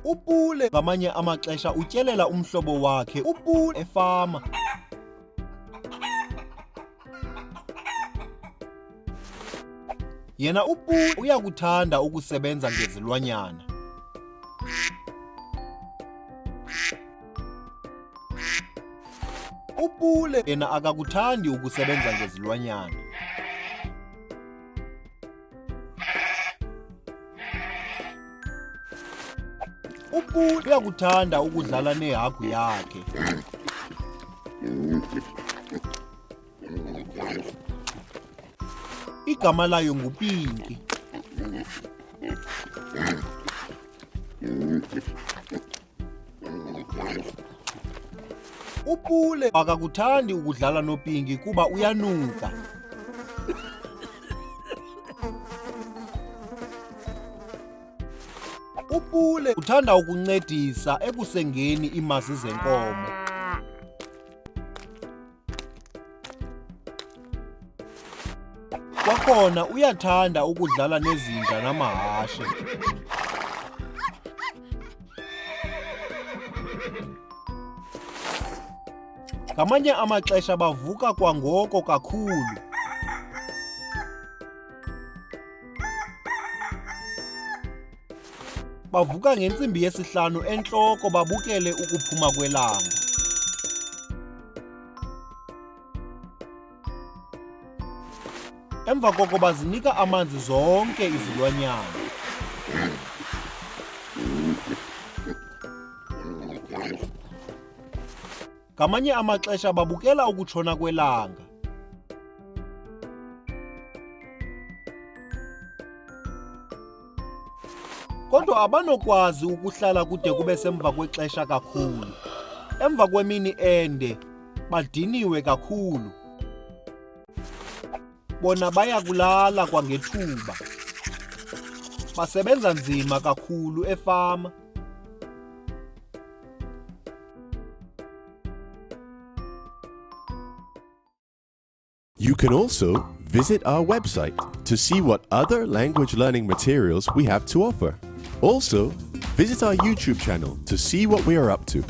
UPule ngamanye amaxesha utyelela umhlobo wakhe uPule efama. Yena uPule uyakuthanda ukusebenza ngezilwanyana. UPule yena akakuthandi ukusebenza ngezilwanyana. UPule uyakuthanda ukudlala nehagu yakhe. Igama layo nguPinki. UPule akakuthandi ukudlala noPinki kuba uyanuka. UPule uthanda ukuncedisa ekusengeni iimazi zenkomo. Kwakhona uyathanda ukudlala nezinja namahashe. Ngamanye amaxesha bavuka kwangoko kakhulu. Bavuka ngentsimbi yesihlanu entloko babukele ukuphuma kwelanga. Emva koko bazinika amanzi zonke izilwanyana. Ngamanye amaxesha babukela ukutshona kwelanga. Kodwa abanokwazi ukuhlala kude kube semva kwexesha kakhulu. Emva kwemini ende, badiniwe kakhulu. Bona baya kulala kwangethuba. Basebenza nzima kakhulu efama. You can also visit our website to see what other language learning materials we have to offer. Also, visit our YouTube channel to see what we are up to.